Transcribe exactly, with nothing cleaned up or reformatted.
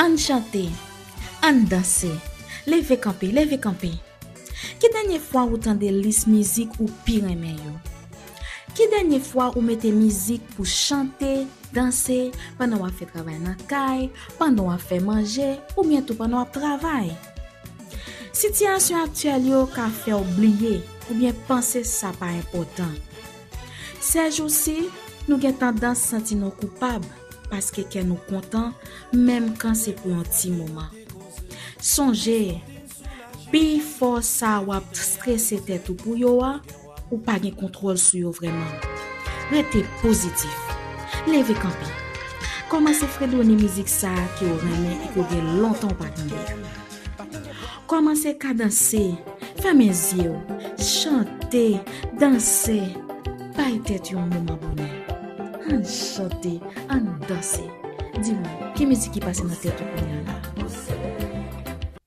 Ann chante, ann danse, leve kanpe, leve kanpe. Ki dènye fwa ou tande lis mizik ou pi renmen yo? Ki dènye fwa ou mete mizik pou chante, danse, pandan w ap fè travay nan kay, pandan w ap fè manje, oubyen tou pandan w ap travay? Sitiyasyon aktyèl yo ka fè w bliye oubyen panse sa pa enpòtan. Sèjousi, nou gen tandans santi nou koupab paske kè nou kontan, menm kan se pou yon ti moman. Sonje, pifò sa w ap strese tèt ou pou yo a, ou pa gen kontwòl sou yo vrèman. Rete pozitif. Leve kanpe. Kòmanse fredone mizik sa a ke w renmen e ke w gen lontan w pa tande a. Kòmanse kadanse, fèmen zye w, chante, danse, bay tèt yon moman bonè. Ann chante, ann danse. Di mwen, ki mizik ki pase nan tèt ou kounye a la?